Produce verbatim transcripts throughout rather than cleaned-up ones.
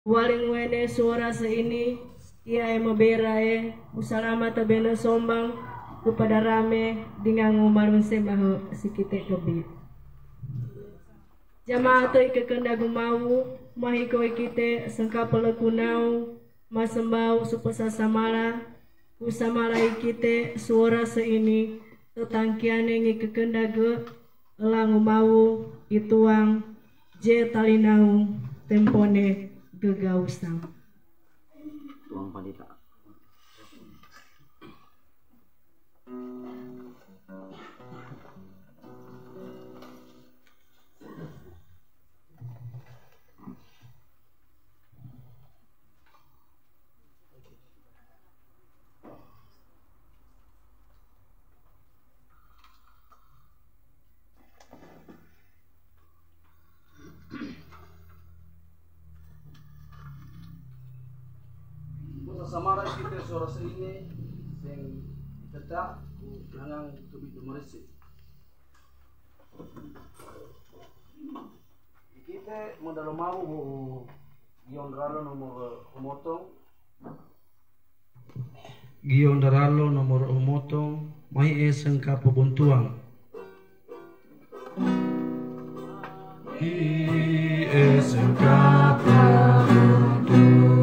Waling wene suara seini, ia e mebera e, usalama tabene sombang, kepada rame, dingangu malun semahe sikite kebi. Jamaah to ike kendagu mau, mahiko ikite sengkapeleku nau, masembau supesa samala, usamala ikite suara seini, tetangkiane ngi kekendage, elangu mau, ituang, je talinau, tempone, gegausang. Tuang Pandita. Buta samara ikite suara seini, seng iteta, ku nangang tubi dumarisi. Ikite modalo mau bu Gion Ralo nomor umotong. Gion Ralo nomor umotong, mai e sengkape buntuang. Mai e sengkape buntuang.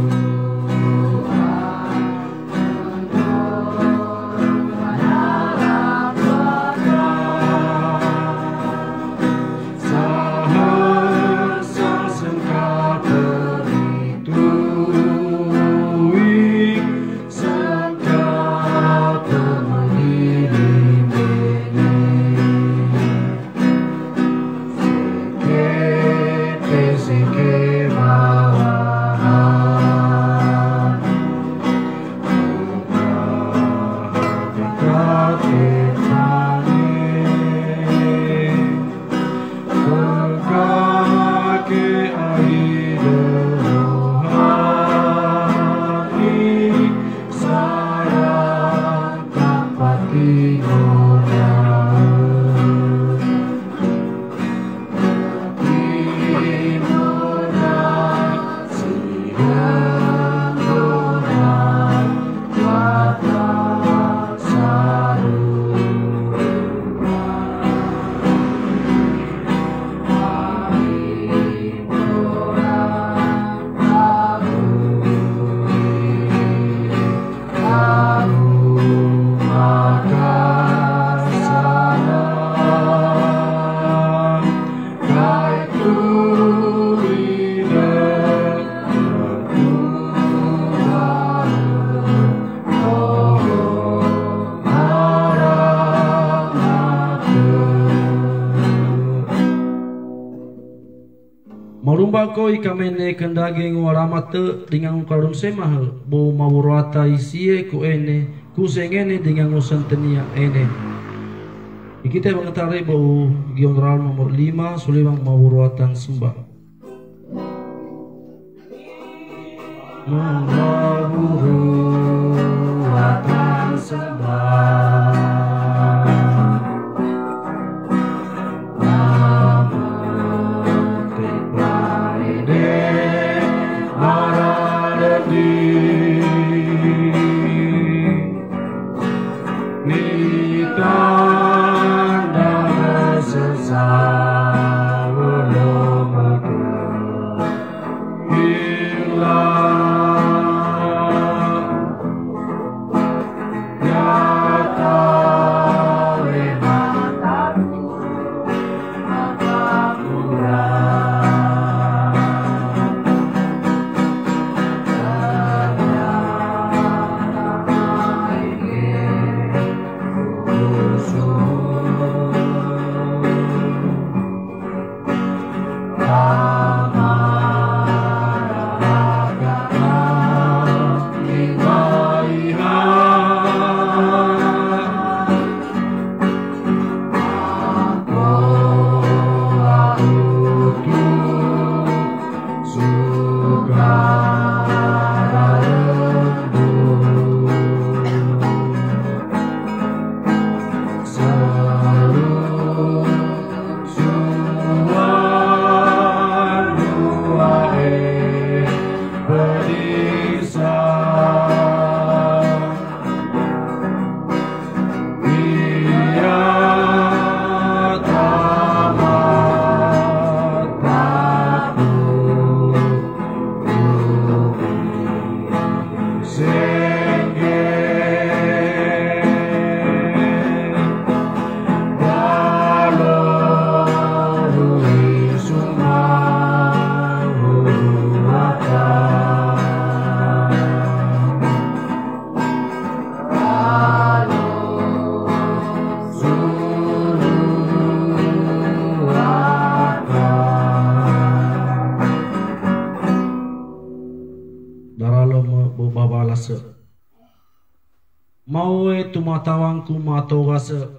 Malumba ko i kamene kendage ngu alamate dingangu kalun semahe, bo mawuruata isie ku ene, ku sengene dingangu sentenia ene. Ikite bangetare bo u Gion Ralo nomor lima, suliwang mawuruatan sembang. Mawuruatan sembang. Daralo me bo babalase. Mawe tumatawangku matogase.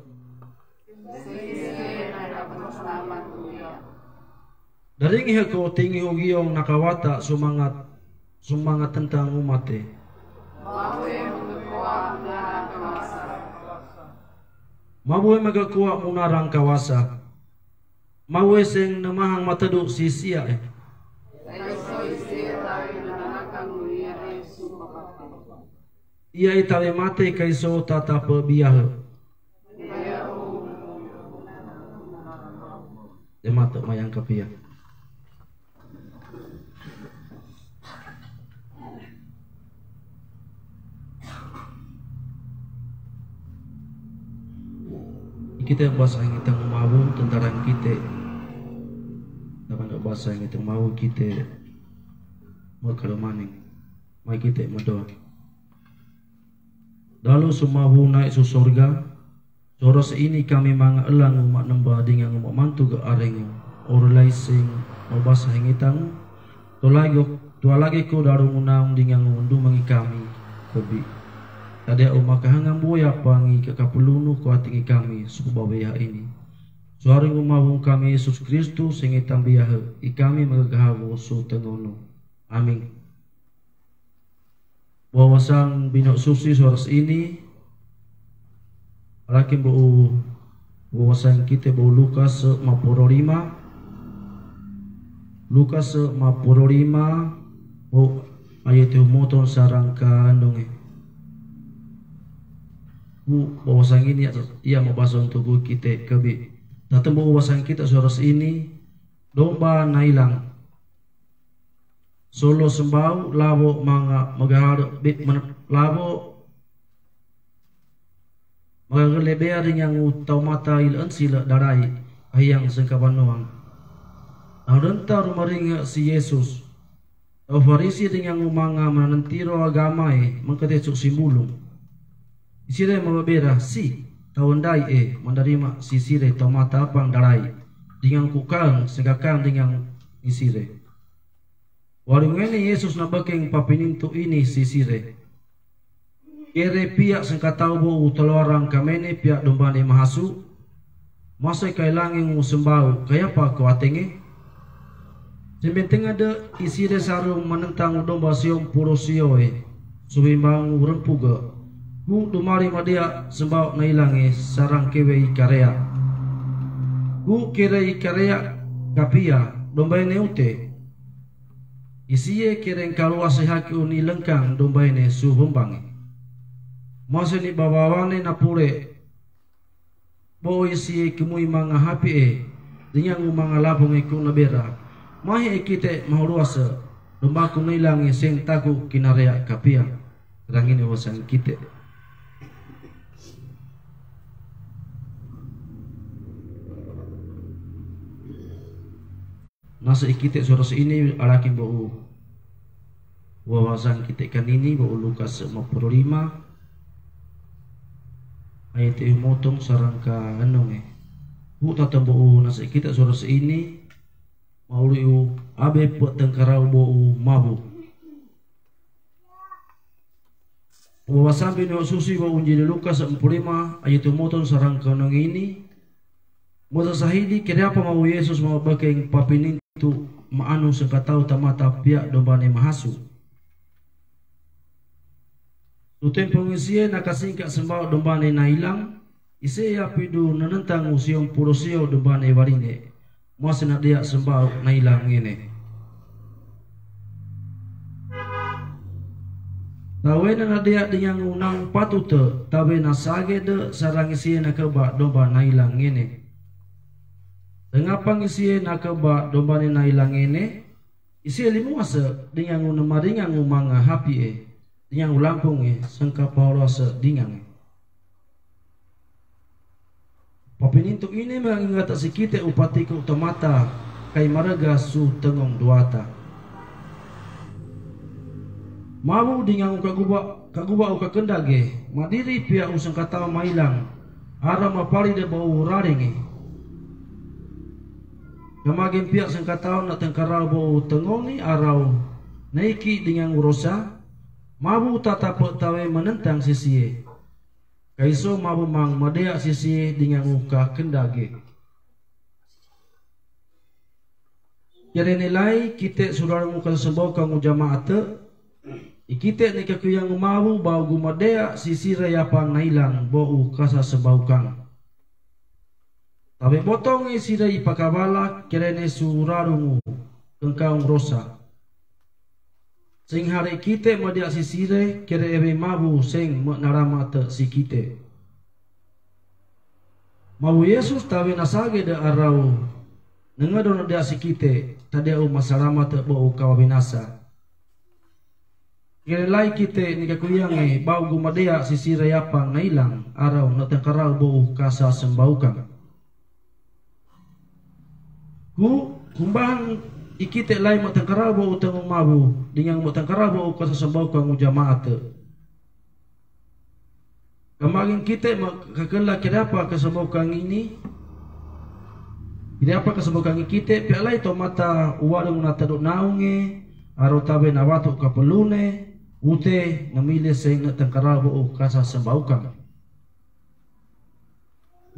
Daringihe ko tingihu giong nakawata sumangat, sumangat tentang umate. Mawe magakuat munarang kawasa. Mawe seng nemahang matedu sisiae. Ia itawe mate kaiso tatape biahe. Demate mayang kapia. Kite basa ngitang mawu tentara kite. Taman basa ngitang mawu kite. Makarumaning. Mai kite madoa. Dalu sumawu naik su sorga. Soros ini kami mangaelang uma nemba dingangu mamantu ga arengu. Orlaising mabasa hengitangu. Tualagi, tualagi ko daru ngunang dingangu undumangi kami kebi. Tade uma kahangam buya pangi kakapulunu ko atingi kami subaweha ini. Suaring umawung kami Yesus Kristus sengitang biahe i kami magagahawu su tengonu. Amin. Wawasang bino susi soros ini. Alakin bo wawasang kite bo Lukas mapuro lima. Lukas mapuro lima bo ayat moton sarang kanunge. Bu wawasang ini ia mabasa untuk kite kebi. Tatembo wawasang kite soros ini. Domba nailang. Solo sembau labo manga magahar be labo magagelebea dingangu taumata ilaan sila darai. Ayang sengkabanuang. Naurenta rumaringa si Yesus. Tau Farisi dingangu manga mananentiro agamae mengkate suk simbulung. Isire mababera si tau ndai e mandarima sisire taumata apang darai. Dingangu kukang sengkakang dingangu isire. Warungene Yesus nabekeng papinintu ini sisire. Kere pia sengkatau bo utaloarang kamene pia dombane mahasu. Mase kailange ngu sembau kayapa ko atenge. Sembentenga de isire saru manentang domba siom puro sioe. Subimbangu rempuge. Gu dumari madia sembau nailange sarang kewe ikarea. Gu kere ikarea kapia domba ene ute. Isie kereng kaluase haki uni lengkang domba ene su bembange. Mase ni babawane napure. Bo isie kemui manga hapie. Dingangu manga lapunge ku nabera. Mahe kite mahuruase. Dombaku nailange seng taku kinarea kapia. Rangine wasang kite. Nasa ikite soros ini alakin bo u. Wawasang kite kanini bo u Lukas mapuro lima. Ayat motong sarang kanunge. Bu tatembo u nasa ikite soros ini. Mauli u abe petengkarau bo u mabu. Wawasambi no susi wa unjili Lukas mapuro lima ayat motong sarang kanunge ini. Masa sahidi kereapa mau Yesus mabekeng papinintu maanu sengkatau tamata pia dombane mahasu. Tutempong isie nakasingka sembau dombane nailang. Ise ia pidu nanentang usiom puro sio dombane warine. Mase nadia sembau nailang ngene. Tawena nadia dingangu nang patute tawena sage de sarang isie nakeba domba nailang ngene. Tengapang isie nakeba dombane nailang ngene. Isie limuase dingangu nemaringangu manga hapie. Dingangu lampunge sengka pahuruase dingange. Papinintu ini mangingata sikite upatiko utamata kai marega su tengong duata. Mawu dingangu kaguba kaguba ukakendage madiri pia usengkatau mailang. Ara mapali de bau rarenge. Kamagin pia sengkatau na tengkarau bau tengoni arau. Naiki dingangu rosa, mabu tatape tawe menentang sisie. Kaiso mabu mang medea sisie dingangu kakendage. Kerene lai kite suraru ngu kasasembau kangu jamaate, ikite ni kakuyangu mabu bau gu medea sisire yapang nailang bau kasasembau kang. Tabe botongi sire ipakabala kerene suraru ngu kengkaung rosa. Sing hare kite medea sisire kere ewe mabu sing me naramate sikite. Mabu Yesus tawe nasage de arau, nengedo na dea sikite, tadea u masaramate bau kawabinasa. Kere lai kite ni kakuyange bau gu medea sisire yapang nailang arau na tengkarau bau kasasembau kang. Ku, kumbang ikite lai me tengkarau bau tengung mabu, dingang me tengkarau bau kasasembau kangu jamaate. Kamaging kite me kakela kere apa kasembau kang ini? Kere apa kasembau kang ikite, pia lai tomata uwarung na tadu naunge, aro tabe na watu kapelune, ute namile seng na tengkarau bau kasasembau kang.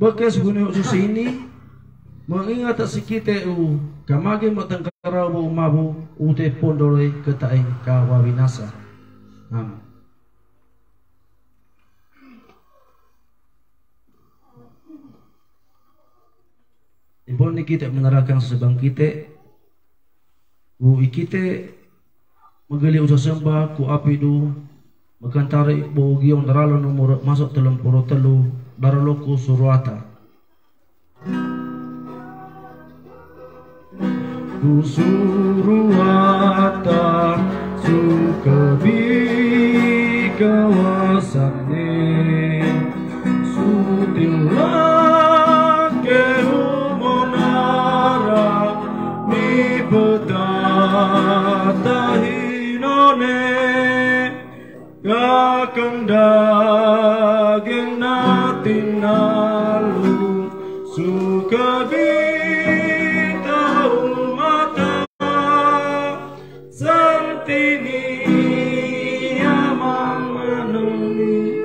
Bekes guni usus ini, mengingat sikite u, kamaging me tengkarau bau mabu, ute pondoroi ketaing kawabinasa. Amin. Impon ni kite menerakan sesebang kite, u ikite megeli usasemba ku api du, mekantari bau giong daralo nomor masuk telung puluh telu, daraloku suruata. Ku suruata, sukebi kawasane, sutilake umonara, mi petata hinone. Kakendaging na tinalu, sukebi taumata, sentini amang maneni.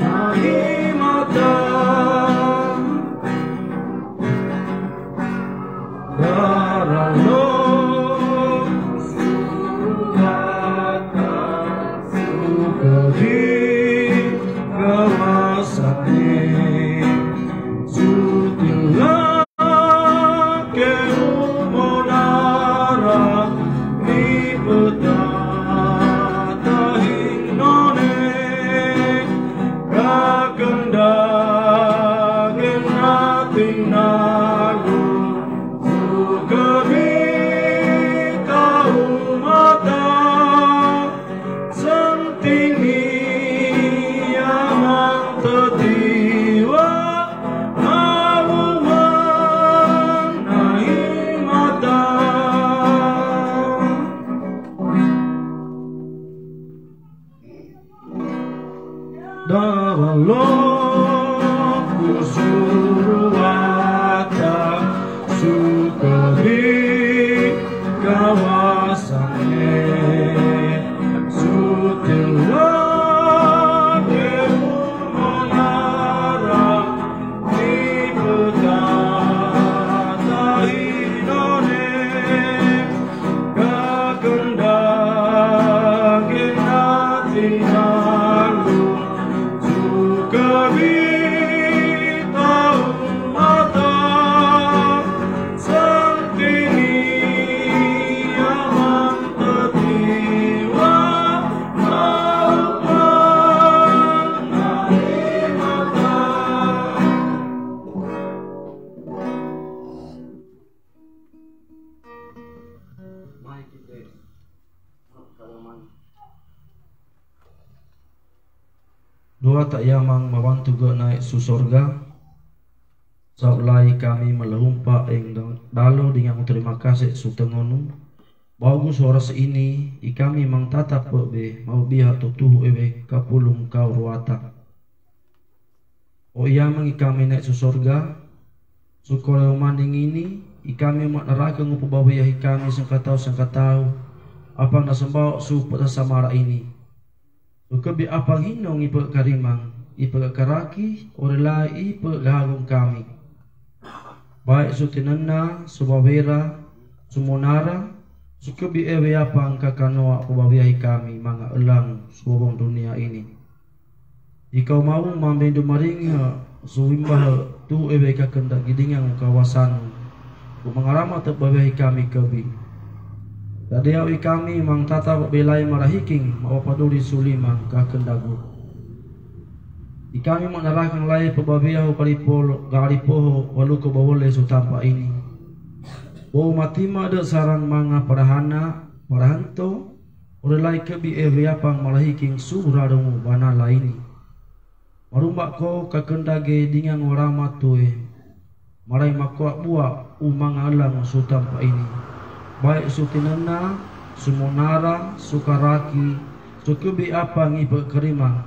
Nahimata. Daralo suruata, sukebi kawasane, sutilake umonara, mi petata hinone. Kakendaging na tinalu, sukebi taumata, sentini amang tetiwa, maumang nahimata. Daralo ku suruata, sukebi kawasane, sutilake umonara, mi petata hinone. Kakendaging na tinalu, sukebi taumata, sentini amang tetiwa, maumang nahimata. Doa ta Yamang mawantu ge naik su sorga. Saulai kami melehumpa eng dalo dingangu terima kasih su tengonu. Bau gu suara seini, i kami mang tatap be mau biha tutuhu ewe kapulung kau ruata. O Yamang i kami naik su sorga, su kole umanding ini, i kami manaraka ngupubawiahi kami sangkatau-sangkatau apang nasambao su patasamara ini. Su kebi apang hinong i pagakarimang, i pagakaraki, ore lai i pagahagong kami. Baik su tinenna, su bawera, su monara, su kebi ewe apang kakanoa pubawiahi kami manga elang su wawong dunia ini. Ikau mau mambing dumaringa su wimbahe tu ewe kakendak gidingang kawasanu ku mangarama tebawiahi kami kebi. Tadea i kami mang tata babelai marahiking mawapaduri sulimang kakendagu. I kami manarakang lai pabawiahu kalipolo garipoho waluko bawole su tampa ini. Bau matima de sarang manga parahana, parahanto, ore lai kebi ewe apang marahiking su rarungu bana laini. Marumba ko kakendage dingang warama tue. Marai makoa bua umanga elang su tampa ini. Baik su tinenna, su monara, su karaki, su kebi apang i pagakarimang.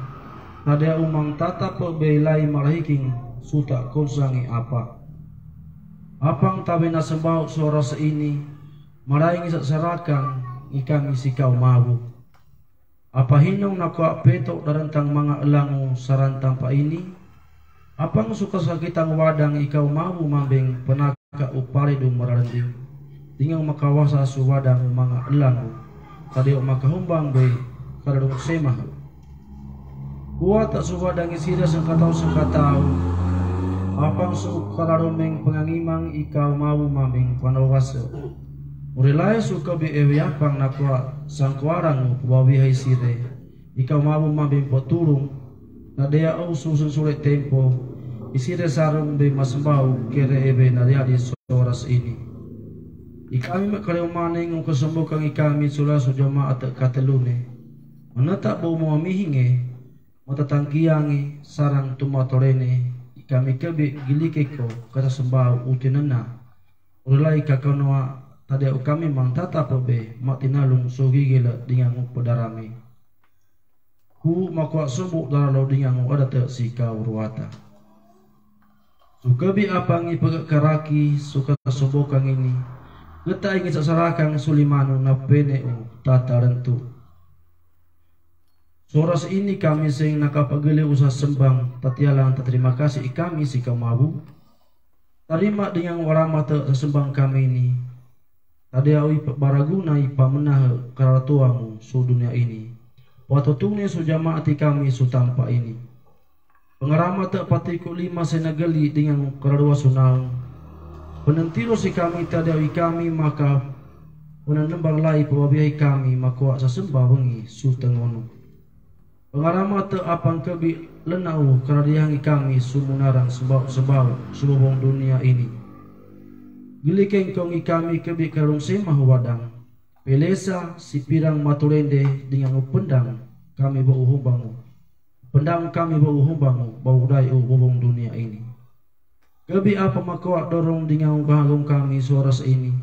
Tadea umang tata pebelai marahiking su takonsangi apa. Apang tawe nasambao suara seini, marai ngi sasarakang i kami sikau mawu. Apa hinong nakoa peto darentang manga elangu sarang tampa ini? Apang su kasakitang wadang ikau mawu mambing penaka upare du mararending. Dingang makawasa su wadang manga elangu. Tadeo makahumbang be kararung semahu. Kuata su wadang isira sangkatau-sangkatau. Apang su kararumeng pengangimang ikau mawu mambing panawase. Ore lai su kebi ewe apang nakoa sangkoarangu pubawiahi sire. Ikau mawu mambing poturung, nadea au su sensule tempo, isire sarung be masembau kere ewe nadea di soras ini. I kami makareo maneng ungkasembukang i kami sula su jamaat katelune. Meneta bau mamihinge, matatangkiange, sarang tumatorene, i kami kebi gilike ko kata sembau utinena. Ore lai kakanoa tadea u kami mang tata pebe matinalung su gigela dingangu pedarame. Ku makoa sobo daralo dingangu adate sikau ruata. Su kebi apang i pagakaraki su kata sombokang ini. Geta ingi sasarakang sulimanu napene u tata rentu. Soras ini kami sing nakapagele usa sembang tatialang taterima kasih i kami sikau mawu. Tarima dingang warama te sasembang kami ini. Tadea ui baraguna i pamenahe kararatuamu su dunia ini. Watutune su jamaat i kami su tampa ini. Pengarama te patiku lima senageli dingang kararua su naung. Penentiro si kami tadea ui kami maka penenembang lai pawawiahi kami makoa sasemba wengi su tengonu. Pengarama te apang kebi lenau karadiangi kami su munarang sembau-sembau su wawong dunia ini. Gilikeng kong i kami kebi kararung semahu wadang. Pelesa sipirang maturende dingangu pendang kami bau humbangu. Pendang kami bau humbangu bau dai u wawong dunia ini. Kebi apa makoa dorong dingangu kahagong kami soras ini.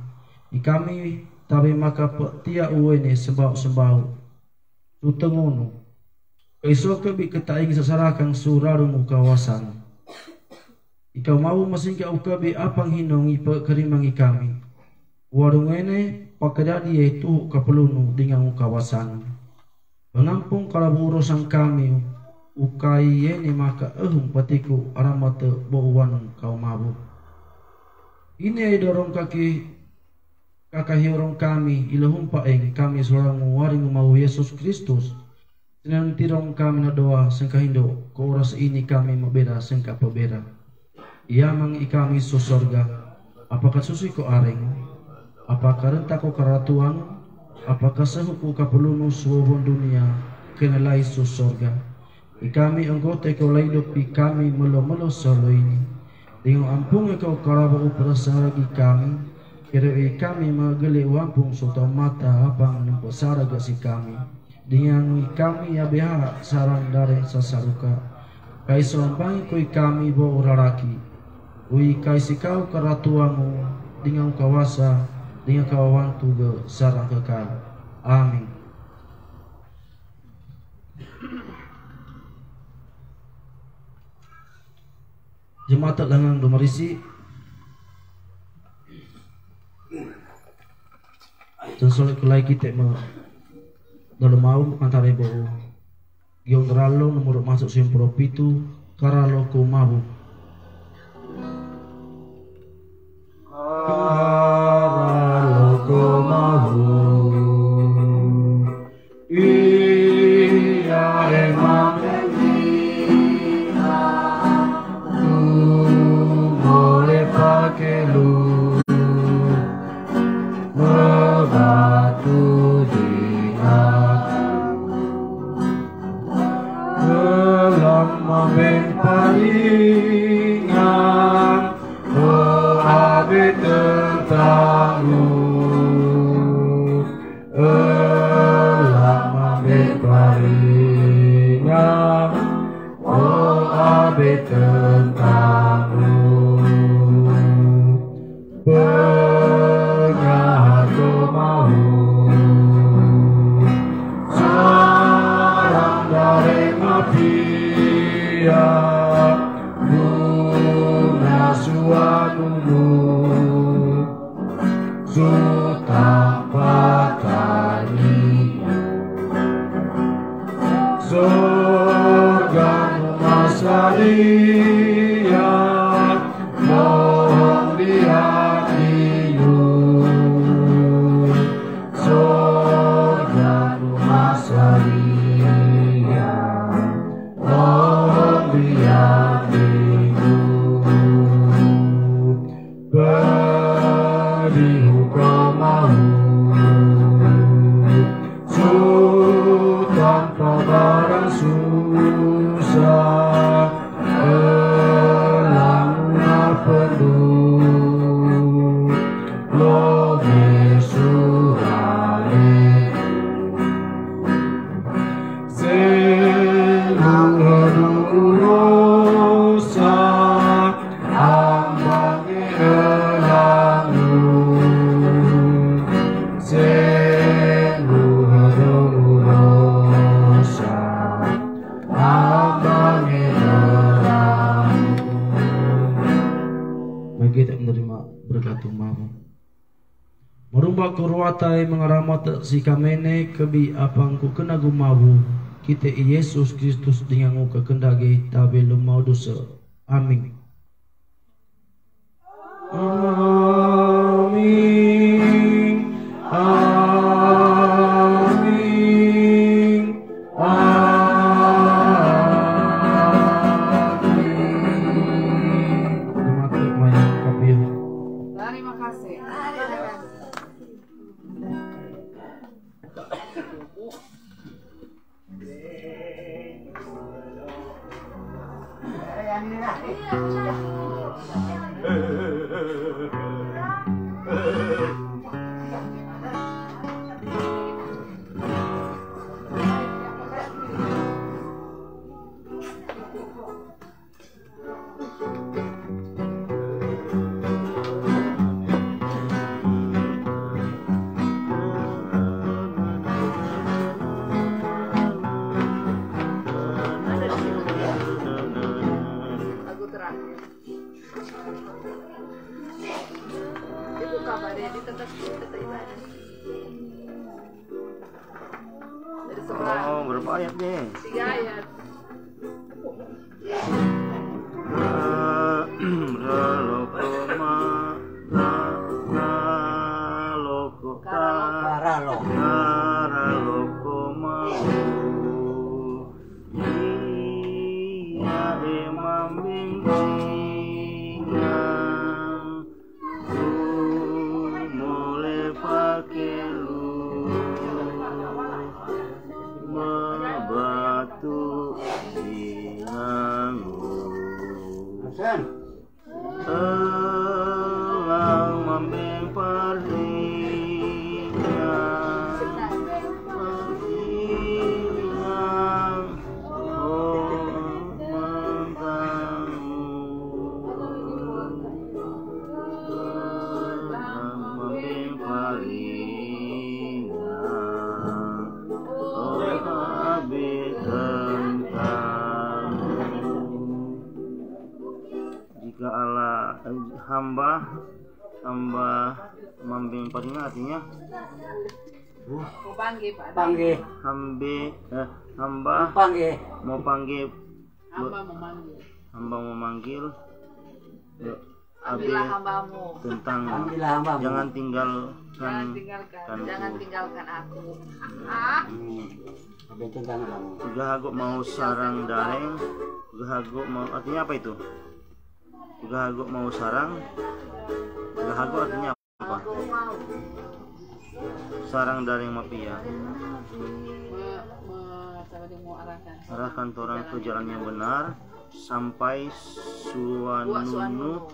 I kami tabe maka petia uwene sembau-sembau. Su tengonu. Kaiso kebi ketaing sasarakang su rarung u kawasan. Ikau mawu masingka u kebi apang hinong i pagakarimang i kami. Warungene pakedadie tuhu kapelunu dingangu kawasan. Pengampung kalabu urosang kami ukai yene maka ehung patiku aramate bau wanung kau mawu. Ini ai dorong kaki kakahiorong kami ila humpa eng kami sorangu waringu mawu Yesus Kristus. Sinantirong kami nadoa sengkahindo ko oras ini kami mabera sengka pabera. Ia mang i kami su sorga, apaka susi ko arengu, apaka renta ko karatuangu, apaka sehu ko kapelunu su wawong dunia, kene lai su sorga. I kami anggote ko lai dopi kami melo-melo solo ini. Dingo ampunge ko karabo u perasaragi kami, kere i kami magele u ampung su tau mata apang nempo saraga si kami. Dingangi kami abeha sarang dareng sasaruka. Kaiso ambangi ko i kami bo uraraki. Ui kaisi kau karatuangu, dingang kawasa, dingang kawawantu ge sarang kekal. Amin. Jemaat langang dumarisi. Sole kelai kite me dalu mau mantare bo. Giong Ralo nomor masuk sim propitu, Karalo Komabu. Karalo Komabu. Ia emang tu mole pakelu mebatu dinga. Dalam mambeng paringan, oh, abe tentang lu. Dalam mambeng paringan, oh, abe tentang lu. Penyahat mau sarang dare mafia guna suanunu sutang patani sorga masaria. Mohon diadilu sorga masaria. Mohon diadilu beri hukum mau. Su tanpa barang susah, elang na penuh, lo mesurale. Selu hadu urosa, ambange elangu. Selu hadu urosa, ambange elangu. Mari kita menerima berkat Tuhan. Marumba kuruata e mangaramata si kamene kebi apang ku kena gumabu kite i Yesus Kristus dingangu kakendage tabe lumau duse. Amin. Amin. Amin. Amin. Terima kasih. Terima kasih. Lagu terakhir. Itu kabarnya di tetap, tetap ibadah. Dari sebelah. Oh, berapa ayat nih? Tiga ayat. Raloko ma, ra-, raloko, ra-, raloko ma. Ia e mambing dinga. Sumole pakelu mabatu dingangu. Elang mambeng paringan, paringan. Jika Allah, eh, hamba, hamba mambing paringan Artinya, mau panggil, Pak. Panggil. Hambe, eh, hamba mau panggil. Hamba mau manggil. Hamba mau manggil. Yuk. Ambillah hambamu. Tentang ambillah hambamu. Jangan tinggalkan, jangan tinggalkan, jangan tinggalkan aku. Ah. Hmm. Ambil tentang hambamu. Gahago mau sarang dareng. Gahago mau, artinya apa itu? Gahago mau sarang. Gahago artinya apa? Sarang dareng mapia. Arahkan torang ke jalan yang benar sampai suanunu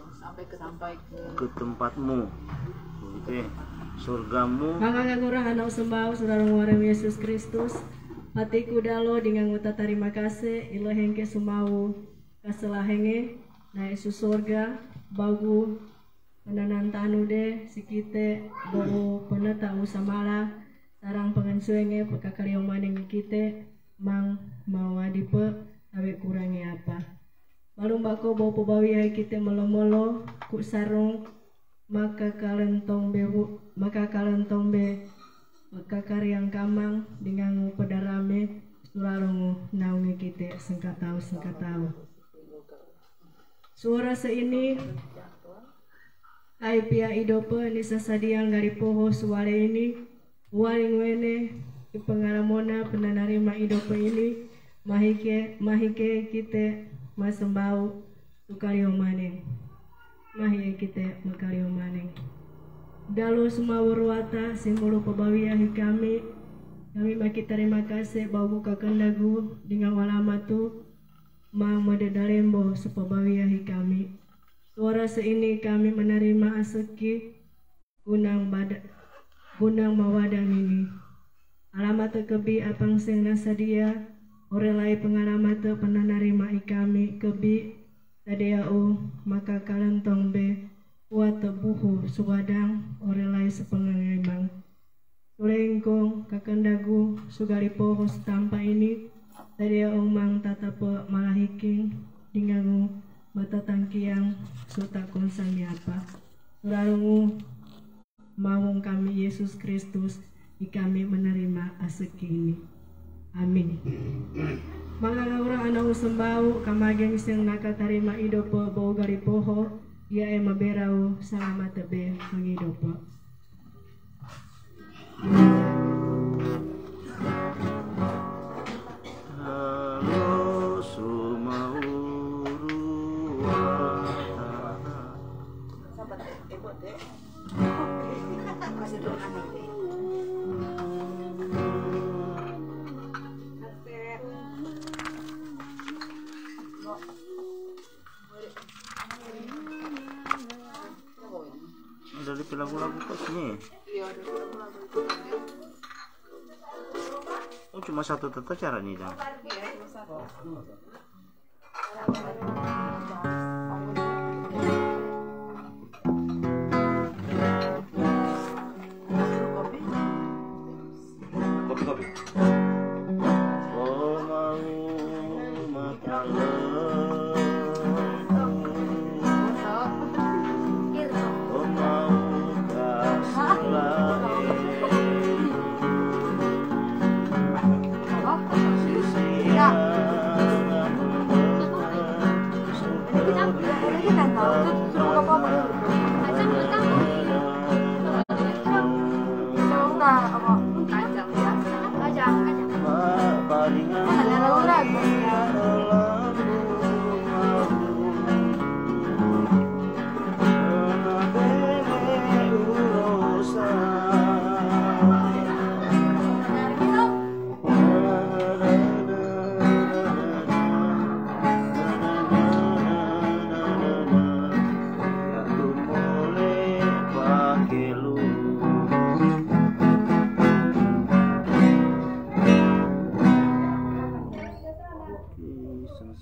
ke tempatmu. Oke, surgamu. Maka kakura anak sembau, saudara muarem Yesus Kristus, patiku dalo dengan nguta tarima kasih, ilo hengke sumau kasalahenge, na Yesus sorga, bagu, penanantanu de, sikite, bau peneta usamala, sarang pengensuenge, pekakaliomane ngikite, mang mau adipe, awe kurangi apa. Balum bako bau pebawia ikite melo-melo, ku sarung, maka kalentong be, maka kalentong be, maka kariang kamang, dengan ngupedarame, suralongu naungi kite, sengkatau, sengkatau. Suara seini, ai pia idope ni sasadiang gari poho suale ini, uali nguene, ipengalamona penanarima idope ini, mahike, mahike kite, masembau, sukalio maneng. Mahike kite, makalio maneng. Dalo sumau ruata, simulu pebawia hikami, kami baki tarima kasih, bau buka kendagu, dengan walamatu, Mang mode dalembo supabawia hikami. Suara seini kami menerima aseki gunang bada, gunang mawadang ini. Alamate kebi apang seng nasadia, orelai pengalamate penanarima ikami kebi, tadea u maka kalentong be, kuat tebuhu suwadang, orelai sepengangaimang. Sulengkong kakendagu sugali poho sutampa ini, tadea u mang tatape malahiking, dingangu matatangkiang suta konsang niapa. Suralungu mawong kami Yesus Kristus, ikami menerima aseki ini. Amin. Manganga urang anau sembau, kamageng seng nakatarima idope bau gali poho, ia e maberau salamate be mangidope. Halo, sumauruata. Dari lagu-lagu pas ni. Oh, cuma satu tata cara ni, dah. Kopi, kopi.